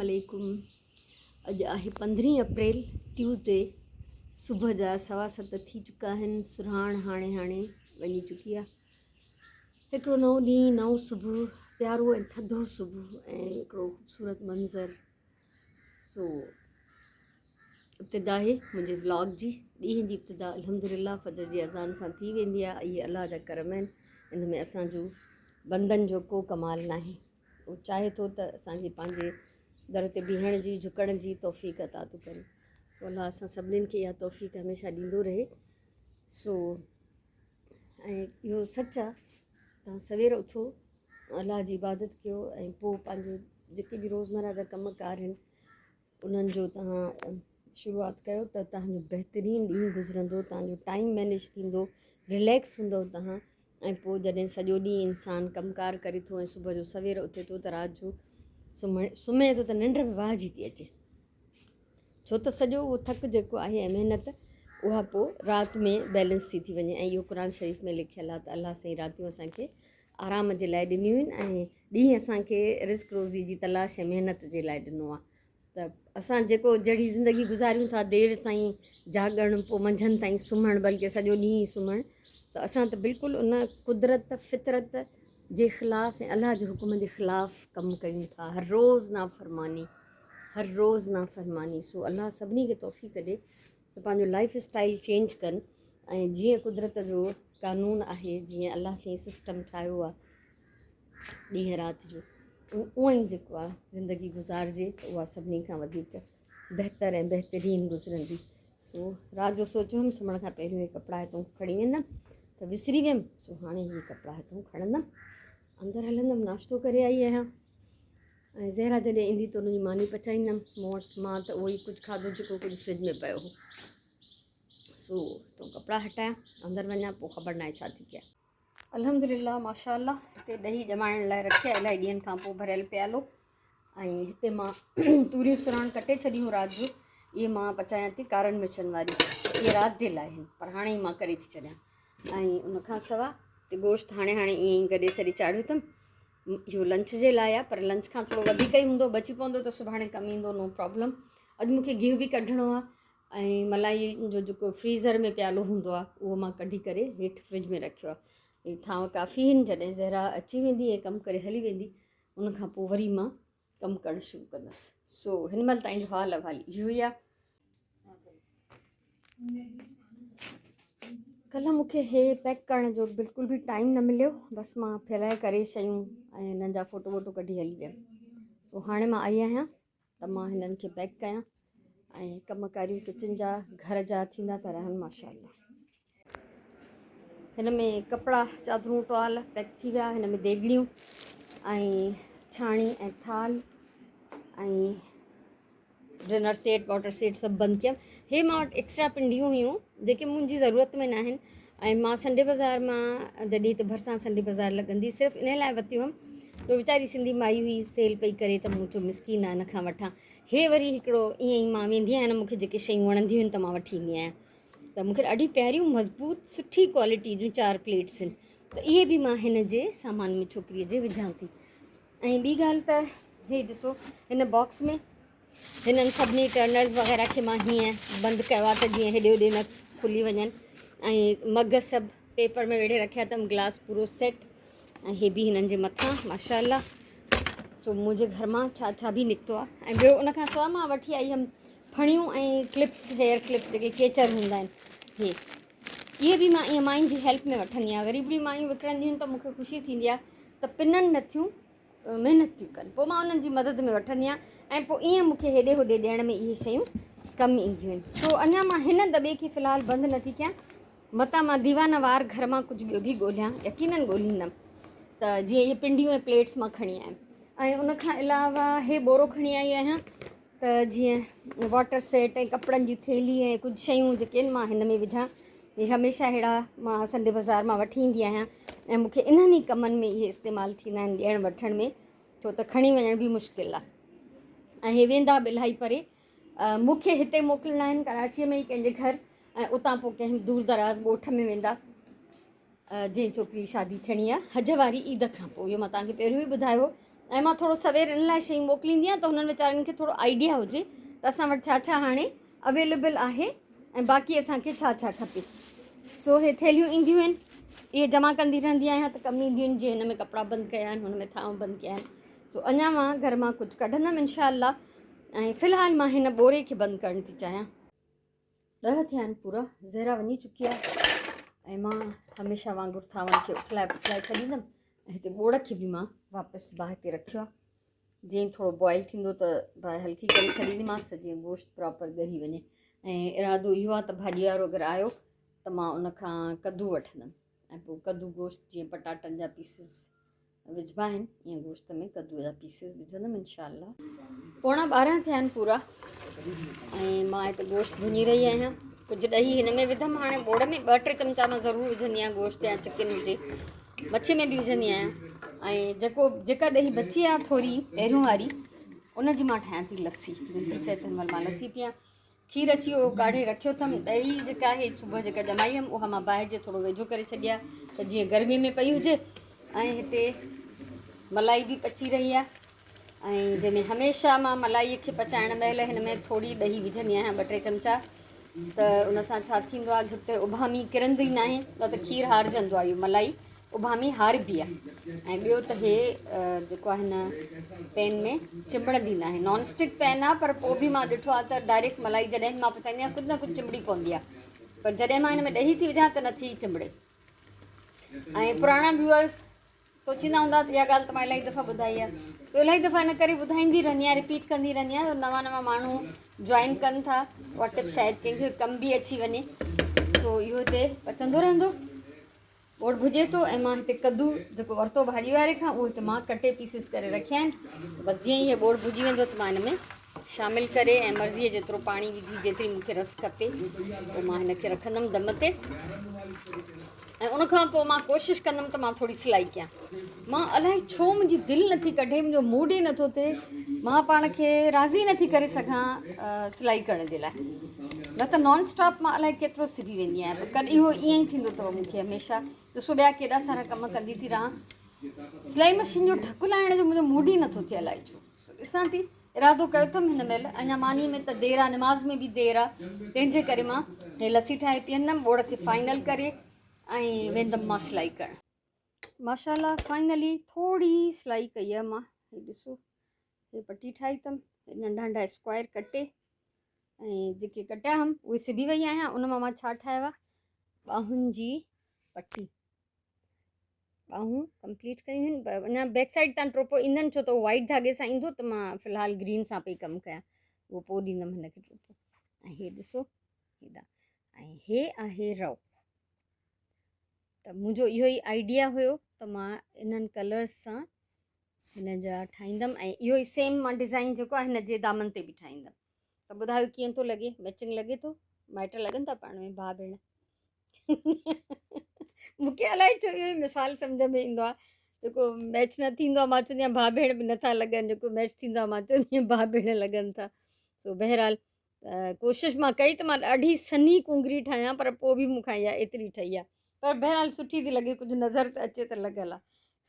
عليڪم اڄ آهي پندرهين اپريل ٽيوزڊي صبح جا سوا ست ٿي چڪا آهن سرهاڻ هاڻي هاڻي وڃي چڪي آهي هڪڙو نئون ڏينهن نئون صبح پيارو ۽ ٿڌو صبح ۽ هڪڙو خوبصورت منظر سو ابتدا آهي منهنجي ولاگ جي ڏينهن جي ابتدا الحمدلله فجر جي اذان سان ٿي ويندي آهي اهي الله جا ڪرم آهن ان ۾ اسان جو بندن جو ڪو ڪمال ناهي هو چاهي ٿو ته اسان کي پنهنجي در تي بيهڻ جي جهڪڻ جي توفيق عطا ٿو ڪري سو الله اسان سڀنين کي اها توفيق هميشه ڏيندو رهي سو ۽ اهو سچ آهي توهان سوير اٿو الله جي عبادت ڪيو ۽ پوء پنهنجو جيڪي به روزمره جا ڪم ڪار آهن انهن جو توهان شروعات ڪيو ته توهان جو بهترين ڏينهن گذرندو توهان جو ٽائيم مينيج ٿيندو رليڪس هوندو توهان ۽ پوء جڏهن سڄو ڏينهن انسان ڪم ڪار ڪري ٿو ۽ صبح جو سوير اٿي ٿو ته رات جو سمهڻ سمهي ٿو ته ننڊ به واهه جي ٿي اچي ڇو ته سڄو اهو ٿڪ جيڪو آهي ۽ محنت اها پوء رات ۾ بيلنس ٿي ٿي وڃي ۽ اهو قرآن شريف ۾ لکيل آهي ته الله سائين راتيون اسانکي آرام جي لاء ڏنيون آهن ۽ ڏينهن اسان کي رزق روزي جي تلاش ۽ محنت جي لاء ڏنو آهي ته اسان جيڪو جهڙي زندگي گذاريون ٿا دير تائين جاڳڻ پوء منجهند تائين سمهڻ بلڪه سڄو ڏينهن ئي سمهڻ ته اسان ته بلڪل ان قدرت فطرت جي خلاف ۽ الله جي حڪم جي خلاف ڪم ڪيون ٿا هر روز نافرماني هر روز نافرماني سو الله سڀني کي توفيق ڏي ته پنهنجو لائف اسٽائل چينج ڪن ۽ جيئن قدرت جو قانون آهي جيئن الله سائين سسٽم ٺاهيو آهي ڏينهن رات جو اونئن ئي جيڪو آهي زندگي گذارجي ته اها سڀني کان وڌيڪ بهتر ۽ بهترين گذرندي سو رات جو سوچيو هيم سمهڻ کان پهريون هي ڪپڙا هتون کڻي ويندم ته وسري ويم سو هاڻي هي ڪپڙا هتون کڻندم اندر هلندم ناشتو ڪري آئي آهيان ۽ زهرا جڏهن ايندي ته ان جي ماني پچائيندم مون وٽ مان ته اهو ئي ڪجهه کاڌو جيڪو ڪجهه فرج ۾ پيو هو سو هتون ڪپڙا هٽايان اندر وڃان پوء خبر ناهي ڇا ٿي ڪيان الحمدلله ماشاء الله هتي ڏهي ڄمائڻ لاء رکيا الاهي ڏينهن کان پوء ڀريل پيالو ۽ هتي مان توريون سراڻ ڪٽي ڇڏيون رات جو اهي مان پچايان ٿي ڪارن مرچن واري اهي رات جي لاء آهن پر هاڻي ئي مان ڪري ٿي ڇڏيان ۽ ان کان سوا تي گوشت هاڻي هاڻي ائين ئي گڏي سڏي چاڙهيو اٿم اهو لنچ جي لاء آهي پر لنچ کان ٿورو وڌيڪ ئي هوندو بچي پوندو ته سڀاڻي ڪم ايندو نو پرابلم اڄ مونکي گيهه به ڪڍڻو آهي ۽ ملائي جو جيڪو فريزر ۾ پيالو هوندو آهي اهو مان ڪڍي ڪري هيٺ فرج ۾ رکيو آهي هي ٿانو ڪافي آهن جڏهن زهرا اچي ويندي ۽ ڪم ڪري هلي ويندي ان کان پوء وري مان ڪم ڪرڻ شروع ڪندس سو هن مهل تائين جو حال احوال اهو ئي آهي ڪلهه مون کي هي پيڪ ڪرڻ جو بلڪل به ٽائيم نه مليو بس مان ڦهلائي ڪري شيون ۽ هنن جا فوٽو ووٽو ڪڍي هلي ويم سو هاڻي مان آئي آهيان ته مان هنن کي پيڪ ڪيان ۽ ڪم ڪاريون ڪچن جا گهر جا ٿيندا ٿا رهن ماشاء الله هن ۾ ڪپڙا چادرون ٽوال پيڪ ٿي ويا هن ۾ ديڳڙيون ۽ ڇاڻي ۽ ٿال ۽ ڊنر سيٽ واٽر سيٽ سڀ بند ڪيم هي مان وٽ ايڪسٽرا پنڊيون هيون جيڪي منهنجي ضرورت ۾ ناهن ۽ مان سنڊي بازار مان جڏهن هتي ڀرسان سنڊي بازار لڳندي صرف ان لاء ورتيون هيم ته ويچاري سنڌي مائي هئي سيل پئي ڪري ته مون چيو مسڪين آهي ان کان وٺان هي وري هڪڙو ائين ئي مان ويندي آهيان مون کي جيڪي شيون وڻنديون آهن ته مان وٺي ايندي آهيان ته مون کي ڏاڍي پياريون مضبوط سٺي ڪوالٽي جون چار پليٽس آهن ته اهي به مان هن جي سامان ۾ ڇوڪريء جي وجهان ٿي ۽ ٻي ڳالهه ته هي ڏسو هن باڪس ۾ هنن سڀني ٽرنرز وغيره کي مان هيئن بند ڪيو آهي ته جيئن هيڏي هوڏي نه کلي وڃن ۽ مگ سڀ پيپر ۾ ويڙهي رکيا اٿم گلاس پورو سيٽ ۽ هي به هنن جي مٿان ماشاء الله سو منهنجي گهر مان ڇا ڇا به نڪتو آهي ۽ ٻيو ان کان سواء مان وٺي آئي هيم ڦڻيون ۽ ڪلپس هيئر ڪلپس جيڪي ڪيچر هوندا آهن هي اهي به مان ائين ماين جي هيلپ ۾ وٺندي آهيان غريبڙي مايون وڪڻنديون آهن ته مون کي خوشي ٿيندي آهي ته پنن نٿيون محنت ٿيون ڪن پوء مان انهن جي مدد ۾ وٺندي آهيان ۽ پوء ائين مون کي هيڏي هوڏي ڏيڻ ۾ اهي شيون ڪم اينديون آهن سو اڃا مان هن دٻي کي في الحال بند نٿي ڪيان متان مان ديوانه وار گهر مان ڪجهه ٻيو به ڳولهيان يقينن ڳولهيندم ته جيئن اهي پنڊيون ۽ پليٽس مان کڻي آيم ۽ ان کان علاوه هي ٻورو کڻي آئي آهيان ته جيئن واٽر سيٽ ۽ ڪپڙن جي ٿيلهي ۽ ڪجهه شيون جيڪي آهن مان هن ۾ وجهان هي هميشه اهڙا مان سنڊي بازار مان وٺي ايندي آهيان ۽ مون کي انهن ئي ڪمن ۾ اهي استعمال ٿيندا آهن ڏيڻ وٺڻ ۾ ڇو ته کڻي وڃڻ به مشڪل آهي ۽ هي ويندا به الاهي پري مون کي هتي موڪلڻا آهن ڪراچيء ۾ ئي ڪنهن جي گهر ۽ اتان پوء ڪنهن دور دراز ڳوٺ ۾ ويندا جنهن ڇوڪري جي شادي ٿيڻي آهي حج واري عيد کان پوء اهو مان توهان کي پهريون ئي ٻڌايو هو ۽ مان ٿورو سوير ان لاء شيون موڪليندي آهيان ته هنن ويچارن کي ٿورو آئيڊيا هجي ته اسان وٽ ڇا ڇا هاڻي اويليبل آهي ۽ باقي اسان کي ڇا ڇا کپي. سو هي ٿيلهيون اينديون آهن اهي جمع ڪندي رهندي آهيان ته ڪم اينديون آهن جيئن هن ۾ ڪپڙا بند ڪيا آهن هن ۾ ٿانو بند ڪيا آهن سو اڃا مان گهر مان ڪجهه ڪڍندم انشاء الله ۽ في الحال مان هن ٻوري کي بند ڪرڻ ٿي چاهيان. ڏهه ٿيا آهن پورا زهرا وڃي چڪي آهي ۽ مان هميشه وانگر ٿانون کي اٿلائي پٿلائي ڇڏيندم ۽ هتي ٻوڙ کي به مان واپس باهه تي رکيو آهي جيئن ٿورو بوائل ٿيندو ته باهه هلڪي ڪري ڇڏينديمانس ته جيئن گوشت پراپر ڳري وڃي ۽ ارادو اهو آهي ته ڀاڄي وارو اگر آيو ته مان ان کان ڪدو وٺندم ۽ پوء ڪدو گوشت جيئن پٽاٽن جا پيسز وجهبا آهن ائين گوشت ۾ ڪدو جا پيسز وجهندم انشاء الله. پوڻا 12 ٿيا آهن پورا ۽ مان هتي گوشت ڀڃي رهي آهيان ڪجهه ڏهي هن ۾ وڌم هاڻي ٻوڙ ۾ ٻه ٽي چمچا مان ضرور وجهندي آهيان گوشت يا چڪن هجي مڇي ۾ به وجهندي آهيان ۽ جيڪو جيڪا ڏهي بچي آهي ٿوري پهريون واري ان جي مان ٺاهيان ٿي لسي دل ٿي چئي ته هن مهل مان لسي پيان کير اچي ويو ڪاڙهي رکيو اٿم. ڏهي جيڪا آهي صبح جيڪا ڄمائي هيم اها مان باهه جي ٿورو ويجهو ڪري ڇڏي آهي ته جيئن گرمي ۾ پئي هجي ۽ هتي ملائي به پچي رهي آهي ۽ جنهن ۾ هميشه مان ملائي کي پچائڻ مهل هن ۾ ٿوري ڏهي وجهندي آهيان ٻه ٽي چمچا ته ان سان ڇا ٿيندو آهي هتي اڀامي ڪرندي ناهي نه ته کير هارجندو آهي اهو ملائي اڀامي هاربي آهي ۽ ٻيو ته هي جيڪو آهي هن پين ۾ چنبڙندي ناهي نان اسٽڪ پين آهي پر پوء به مان ڏٺو آهي ته ڊائريڪٽ ملائي جڏهن مان پچائيندي آهيان ڪجهه نه ڪجهه چنبڙي پوندي آهي پر جڏهن مان هن ۾ ڏهي ٿي وجهان ته نٿي چنبڙي ۽ پراڻا ويوئرس سوچيندا هوندا ته اها ڳالهه ته مان الاهي دفعا ٻڌائي آهي سو الاهي دفعا ان ڪري ٻڌائيندي رهندي آهيان رپيٽ ڪندي رهندي آهيان نوان نوان ماڻهو جوائن ڪن ٿا اها ٽپ شايد ڪنهن کي ڪم به اچي وڃي سو اهو هتي پچندو رهندو ٻوڙ ڀڄي ٿو ۽ مان هتي ڪدو جيڪو ورتو ڀاڄي واري کان اهو هتي مان ڪٽي پيسز ڪري رکيا آهن بس جيئن ئي ٻوڙ ڀڄي ويندو ته مان هن ۾ شامل ڪري ۽ مرضيء جيترو پاڻي وجهي جيتري مون کي رس کپي پوء مان هن کي رکندم دم تي ۽ ان کان پوء مان ڪوشش ڪندم ته مان ٿوري سلائي ڪيان مان الائي ڇو منهنجي دل نٿي ڪڍي منهنجو موڊ ئي نٿو ٿئي مان پاڻ کي راضي نٿي ڪري سگهان سلائي ڪرڻ جي لاء نه ته نان اسٽاپ مان الائي ڪيترو سبي ويندي آهيان پر ڪڏهن اهو ائين ئي ٿيندو اٿو مون کي هميشه ڏسو ٻيا ڪيڏا سارا ڪم ڪندي ٿي رهان سلائي مشين جو ڍڪ لاهڻ جو منهنجو موڊ ئي نٿو ٿئي الائي ڇو ڏسان ٿي ارادو ڪيو اٿم هن مهل اڃا ماني ۾ ته دير آ نماز ۾ به دير آ تنهن جي ڪري مان هي لسي ٺاهي پيئندم ٻوڙ کي فائنل ڪري ۽ ويندم مان سلائي ڪرڻ ماشاءالله فائنلي ٿوري سلائي ڪئي آ مان هي ڏسو هي پٽي ٺاهي اٿم ننڍا ننڍا اسڪوائر ڪٽي ۽ جيڪي ڪٽيا هم اهي سبي وئي آهيان ان مان مان ڇا ٺاهيو آ ٻانهن جي پٽي ٻانهون ڪمپليٽ ڪيون آهن اڃا بيڪ سائيڊ تان ٽوپو ايندن ڇو ته وائٽ ڌاڳي سان ايندو ته مان في الحال گرين سان پئي ڪم ڪيان اهو پوء ڏيندم هن کي ٽوپو ۽ هي ڏسو هيڏا ۽ هي آهي رئو ته منهنجو اهو ئي آئيڊيا هيو ته مان انهن ڪلرز سان هن جا ٺاهيندم ۽ اهو ئي سيم مان ڊزائين جيڪو آهي هن جي دامن تي به ٺاهيندم ته ٻڌايو ڪيئن ٿو لڳي ميچنگ لڳي ٿو مائٽ لڳن ٿا پاڻ ۾ ڀاء ڀيڻ مونکي الائي ڇو اهو ئي مثال سمجھ ۾ ايندو آهي جيڪو ميچ نه ٿيندو آهي مان چوندي آهيان ڀاء ڀيڻ به نٿا لڳن جيڪو ميچ ٿيندو آهي مان چوندي آهيان ڀاء ڀيڻ لڳن ٿا سو بهرحال ڪوشش مان ڪئي ته مان ڏاڍي سنهي ڪونگري ٺاهيان پر پوء به مون کان اها ايتري ٺهي آهي پر بهرحال سٺي ٿي لڳي ڪجهه نظر ته اچي ته لڳل آهي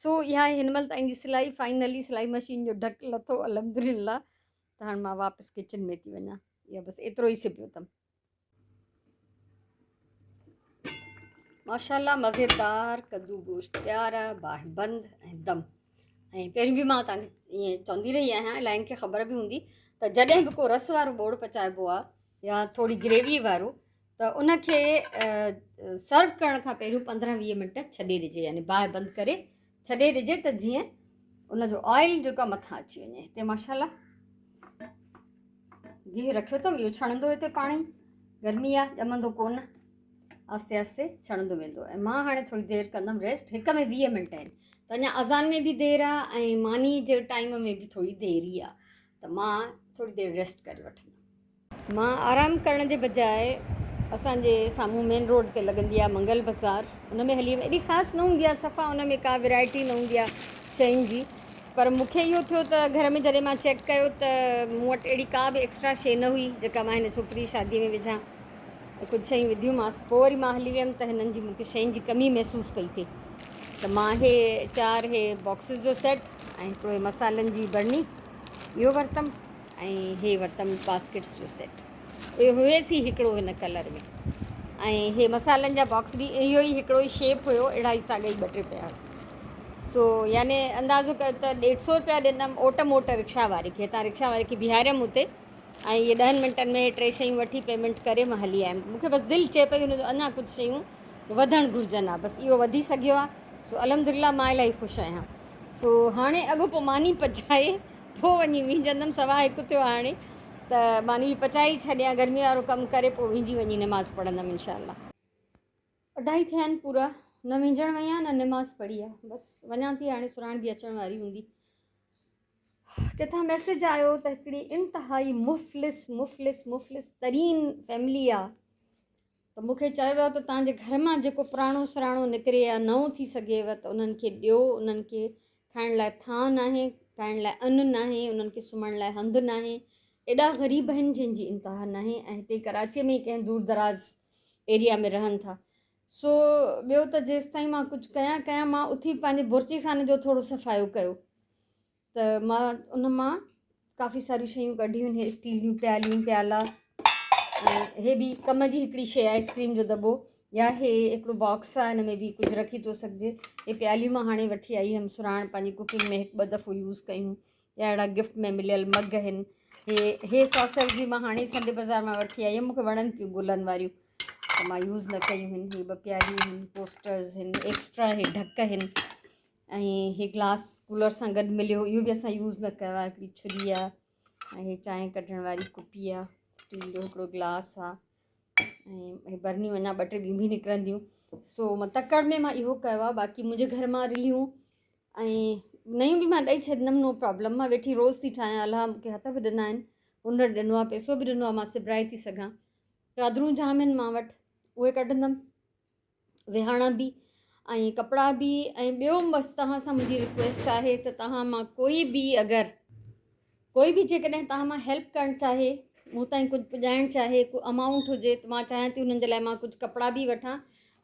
سو اها آهي هن مهل تائين جي سلائي فائنلي سلائي مشين جو ڍڪ لٿو الحمدلله ته هاڻي مان واپس ڪچن ۾ ٿي وڃان اها بس ايترو ئي سبيو اٿم ماشاءالله مزيدار ڪدو گوشت تيار آهي باهه بند ۽ دم ۽ پهرين به مان تان ائين چوندي رهي آهيان الاهين کي خبر به هوندي ته جڏهن به ڪو رس وارو ٻوڙ پچائبو آهي يا ٿوري گريوي وارو ته ان کي سرو ڪرڻ کان پهريون 15 20 منٽ ڇڏي ڏجي يعني باهه بند ڪري ڇڏي ڏجي ته جيئن ان جو آئل جيڪو مٿان اچي وڃي هتي ماشاءالله گيهه رکيو اٿم اهو ڇڻندو هتي پاڻي گرمي آ ڄمندو ڪونه آهستي آهستي ڇڻندو ويندو ۽ مان هاڻي ٿوري دير ڪندم ريسٽ هڪ ۾ 20 منٽ آهن ته اڃا اذان ۾ به دير آ ۽ ماني جي ٽائيم ۾ به ٿوري دير ئي آ ته مان ٿوري دير ريسٽ ڪري وٺندم مان آرام ڪرڻ جي بجاء اسان جي سامهون مين روڊ تي لڳندي آهي منگل بازار ان ۾ هلي ويم ايڏي خاص نه هوندي آهي صفا ان ۾ ڪا ورائٽي نه هوندي آهي شين جي پر مون کي اهو ٿيو ته گهر ۾ جڏهن مان چيڪ ڪيو ته مون وٽ اهڙي ڪا به ايڪسٽرا شي نه هئي جيڪا مان هن ڇوڪري جي شادي ۾ وجهان ته ڪجهه شيون وڌيون مانس پوء وري مان هلي ويم ته هنن جي مون کي شين جي ڪمي محسوس پئي ٿئي ته مان هي چار هي باڪسز جو سيٽ ۽ هڪڙو هي مصالحن جي برني اهو ورتم ۽ هي ورتم باسڪيٽس جو سيٽ اهو هيس ئي هڪڙو هن ڪلر ۾ ۽ هي مصالحن جا باڪس به اهو ئي هڪڙو ئي شيپ هيو اهڙا ئي ساڳا ئي ٻه ٽي پيا هئس سو يعني اندازو ڪيو ته ڏيڍ سو روپيا ڏنم اوٽ موٽ رڪشا واري کي هتان رڪشا واري کي بيهاريم اتي ۽ اهي ڏهن منٽن ۾ ٽي شيون وٺي پيمينٽ ڪري مان هلي آيم. مون کي بس دل چئي پئي هن جو اڃا ڪجهه شيون وڌڻ گهرجن ها بس اهو وڌي سگهيو آهي سو الحمدلله مان الاهي خوش آهيان. سو هاڻي اڳو پوء ماني پچائي پوء وڃي ويهجندم سوا هڪ ٿيو آهي هاڻي ته ماني به پچائي ڇڏيان گرمي وارو ڪم ڪري پوء ويهجي وڃي نماز پڙهندم انشاء الله. اڍائي ٿيا آهن پورا نه ويهجڻ وئي آهيان نه نماز پڙهي آهي بس وڃان ٿي هاڻي سراڻ به اچڻ واري هوندي. ڪٿان ميسيج آيو ته هڪڙي انتهائي مفلس مفلس مفلس ترين فيملي آ ته مون کي چيو ويو ته توهان جي گهر مان جيڪو پراڻو سراڻو نڪري يا نئون ٿي سگهيو ته انهن کي ڏيو انهن کي کائڻ لاء ٿانء ناهي کائڻ لاء ان ناهي انهن کي سمهڻ لاء هنڌ ناهي ايڏا غريب آهن جن جي انتها ناهي ۽ هتي ڪراچي ۾ ڪنهن دور دراز ايريا ۾ رهن ٿا سو ٻيو ته جيستائين مان ڪجهه ڪيان ڪيان مان اٿي پنهنجي بورچي خاني جو ٿورو صفايو ڪيو ته مان ان مان ڪافي ساريون شيون ڪڍيون آهن هي اسٽيل جون پياليون پيالا ۽ هي به ڪم جي هڪڙي شيء آهي آئسڪريم جو دٻو يا هي هڪڙو باڪس آهي هن ۾ به ڪجهه رکي ٿو سگهجي هي پياليون مان هاڻي وٺي آئي هيم سراڻ پنهنجي ڪوڪنگ ۾ هڪ ٻه دفعو يوز ڪيون يا اهڙا گفٽ ۾ مليل مگ آهن هي هي ساسر جي مان هاڻي سنڊي بازار مان وٺي آئي هيم مونکي وڻن پيون گلن واريون ته مان يوز نه ڪيون آهن هي ٻه پياليون آهن پوسٽرز آهن ايڪسٽرا هي ڍڪ آهن ۽ هي گلاس ڪولر سان گڏ مليو اهو به اسان يوز نه ڪيو آهي هڪڙي ڇري آهي ۽ هي چانهه ڪڍڻ واري ڪپي آهي اسٽيل جو هڪڙو گلاس آهي ۽ هي برنيون اڃا ٻه ٽي ٻيون به نڪرنديون سو مان تڪڙ ۾ مان اهو ڪيو آهي باقي منهنجي گهر مان رليون ۽ نيون به مان ڏئي ڇڏيندم نو پرابلم مان ويٺي روز ٿي ٺاهيان الله مونکي هٿ به ڏنا آهن هنر ڏنو آهي پئسو به ڏنو آهي مان سبرائي ٿي سگهان چادرون جام آهن مان وٽ اهي ڪڍندم ويهاڻا به ۽ ڪپڙا به ۽ ٻيو بس توهان سان منهنجي رڪويسٽ آهي ته توهان مان ڪوئي به اگر ڪوئي به جيڪڏهن توهان مان هيلپ ڪرڻ چاهي مون تائين ڪجهه پڄائڻ چاهي ڪو امائونٽ هجي ته مان چاهيان ٿي انهن جي لاء مان ڪجهه ڪپڙا به وٺان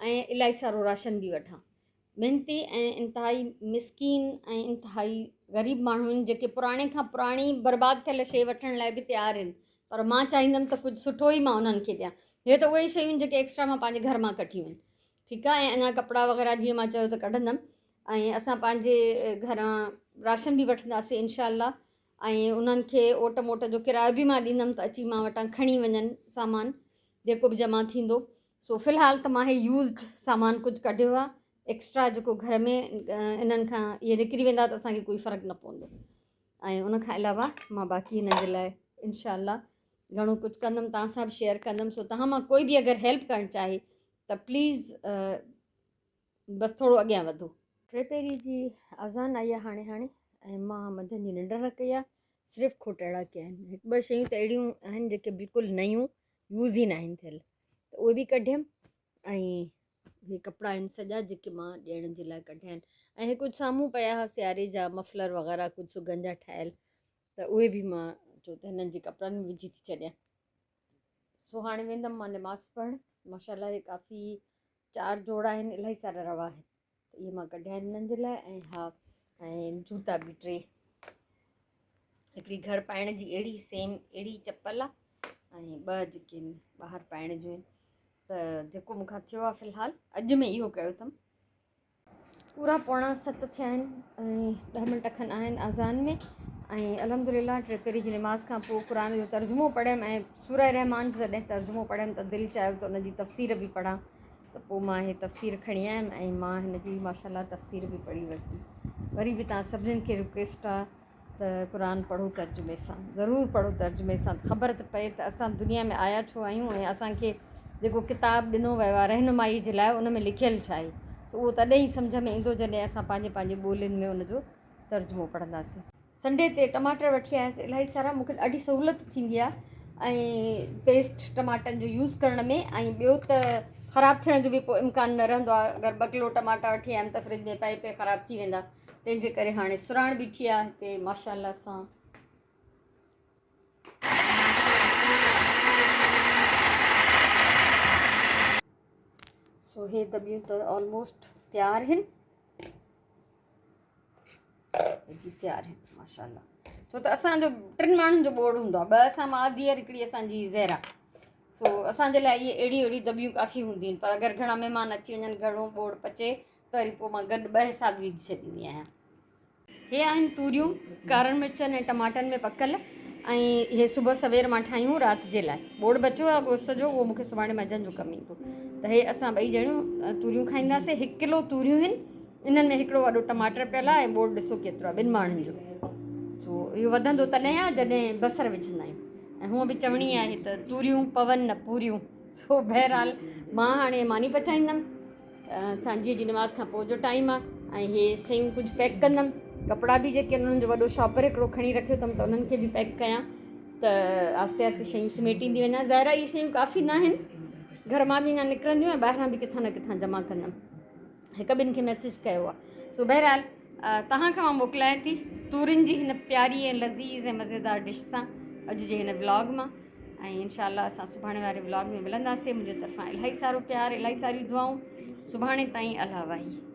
۽ الاهي سارو راشن به وٺان محنتي ۽ انتهائي مسڪين ۽ انتهائي غريب ماڻهو آهن جيڪي پراڻي کان پراڻي برباد ٿيل شيء وٺڻ لاء به تيار آهن پر مان چاهيندم ته ڪجهه سٺو ئي مان انهن کي ڏيان هي ته اهي شيون آهن جيڪي ايڪسٽرا مان پنهنجي گهر مان ڪڍيون آهن ٺيڪ آهي ۽ اڃا ڪپڙا وغيره جيئن مان چيو ته ڪڍندم ۽ اسان پنهنجي گهران راشن به وٺنداسين انشاء الله ۽ انهن کي اوٽ موٽ جو ڪرايو به مان ڏيندم ته اچي مان وٽان کڻي وڃن سامان جيڪو به جمع ٿيندو سو في الحال ته مان هي يوزڊ سامان ڪجهه ڪڍيو آهي ايڪسٽرا جيڪو گهر ۾ انهن کان اهي نڪري ويندا ته اسانکي ڪوئي فرق نه پوندو ۽ ان کان علاوه مان باقي هنن جي لاء انشاء الله گهڻو ڪجهه ڪندم توهان سان به شيئر ڪندم سو توهان مان ڪوئي به اگر هيلپ ڪرڻ چاهي ته پليز بس ٿورو اڳيان وڌو. ٽي پهري جي اذان آئي آهي هاڻي هاڻي ۽ مان منجهند جي ننڊ نه ڪئي آهي صرف کوٽ اهڙا ڪيا آهن هڪ ٻه شيون ته اهڙيون آهن جيڪي بلڪل نيون يوز ئي ناهن ٿيل ته اهي به ڪڍيم ۽ هي ڪپڙا آهن سڄا جيڪي مان ڏيڻ جي لاء ڪڍيا آهن ۽ هي ڪجهه سامهون پيا هئا سياري جا مفلر وغيره ڪجهه سگن جا ٺاهيل ته اهي به مان چيو ته هنن جي ڪپڙن ۾ وجهي ٿي ڇڏيان سو هاڻي ويندم مان نماز پڙهڻ ماشاءالله هي ڪافي چار جوڙا آهن الاهي سارا روا آهن ته اهي مان ڪڍيا آهن هنن جي لاء ۽ ها ۽ جوتا به ٽي هڪڙي گهر پائڻ جي اهڙي سيم اهڙي چپل آهي ۽ ٻه جيڪي آهن ٻاهر پائڻ جون آهن ته جيڪو مون کان ٿيو آهي في الحال اڄ ۾ اهو ڪيو اٿم پورا پوڻا ست ٿيا آهن ۽ ڏهه منٽ کن آهن اذان ۾ ۽ الحمد لله ٽي پهري جي نماز کان پوء قرآن جو ترجمو پڙهيم ۽ سوره رحمان جو جڏهن ترجمو پڙهيم ته دل چاهيو ته ان جي تفسير به پڙهان ته پوء مان هي تفسير کڻي آيم ۽ مان هن جي ماشاء الله تفسير به پڙهي ورتي وري به تان سڀنين کي رڪويسٽ آهي ته قرآن پڙهو ترجمي سان ضرور پڙهو ترجمي سان خبر ته پئي ته اسان دنيا ۾ آيا ڇو آهيون ۽ اسان کي جيڪو ڪتاب ڏنو ويو آهي رهنمائي جي لاء ان ۾ لکيل ڇا آهي سو اهو تڏهن ئي سمجهه ۾ ايندو جڏهن اسان پنهنجي پنهنجي ٻولين ۾ ان جو ترجمو پڙهنداسين. سنڊي تي ٽماٽر وٺي آيس الاهي سارا مونکي ڏاڍي سهولت ٿيندي آهي ۽ پيسٽ ٽماٽن جو يوز ڪرڻ ۾ ۽ ٻيو ته خراب ٿيڻ جو به پوء امڪان نه رهندو آهي اگر ٻه ڪلو ٽماٽا وٺي آيم ته فرج ۾ پئي پئي خراب ٿي ويندا تنهن جي ڪري هاڻي سراڻ بيٺي آ هتي ماشاء الله سان. سو هي دٻيون ته آلموسٽ تيار هن. هي تيار آهن ماشاءالله. ڇو ته اسان جو ٽن ماڻهن جو ٻوڙ هوندو آهي، ٻه اسان ماء ڌيئر، هڪڙي اسان جي زهرا. سو اسان جي لاء اهي اهڙيون اهڙيون دٻيون ڪافي هونديون آهن، پر اگر گهڻا مهمان اچي وڃن، گهڻو ٻوڙ پچي ته وري پوء مان گڏ ٻه حصا به وجهي ڇڏيندي آهيان. هي آهن توريون ڪارن مرچن ۽ ٽماٽن ۾ پڪل ۽ هي صبح سوير مان ٺاهيون رات جي لاء. ٻوڙ بچيو آهي گوشت جو، اهو مون کي سڀاڻي منجهند جو ڪم ايندو. ته هي اسان ٻئي ڄڻيون توريون کائينداسين. هڪ ڪلو توريون آهن، انهن ۾ هڪڙو وڏو ٽماٽر پيل آهي ۽ ٻوڙ ڏسو ڪيترو آهي ٻن ماڻهن جو. سو اهو وڌندو تڏهن آهي جڏهن بصر وجهندا آهيون ۽ هونء به چوڻي آهي ته توريون پون نه پوريون. سو بهرحال مان هاڻي ماني پچائيندم. سانجهيء جي نماز کان پوء جو ٽائيم آ ۽ هي شيون ڪجهه پيڪ ڪندم. ڪپڙا به جيڪي انهن جو وڏو شاپر هڪڙو کڻي رکيو اٿم ته انهن کي به پيڪ ڪيان ته آهستي آهستي شيون سميٽيندي وڃان. ظاهر آهي اهي شيون ڪافي نه آهن، گهر مان به اڃا نڪرنديون ۽ ٻاهران به ڪٿان نه ڪٿان جمع ڪندم. هڪ ٻن کي ميسيج ڪيو آ. سو بهرحال توهان کان مان موڪلايان ٿي تورين جي هن پياري ۽ لذيذ ۽ مزيدار ڊش سان اڄ جي هن ولاگ مان ۽ انشاء الله اسان سڀاڻي واري ولاگ ۾ ملنداسين. منهنجي طرفان الاهي سارو پيار، الاهي ساريون دعائون. سڀاڻي تائين الله واهي.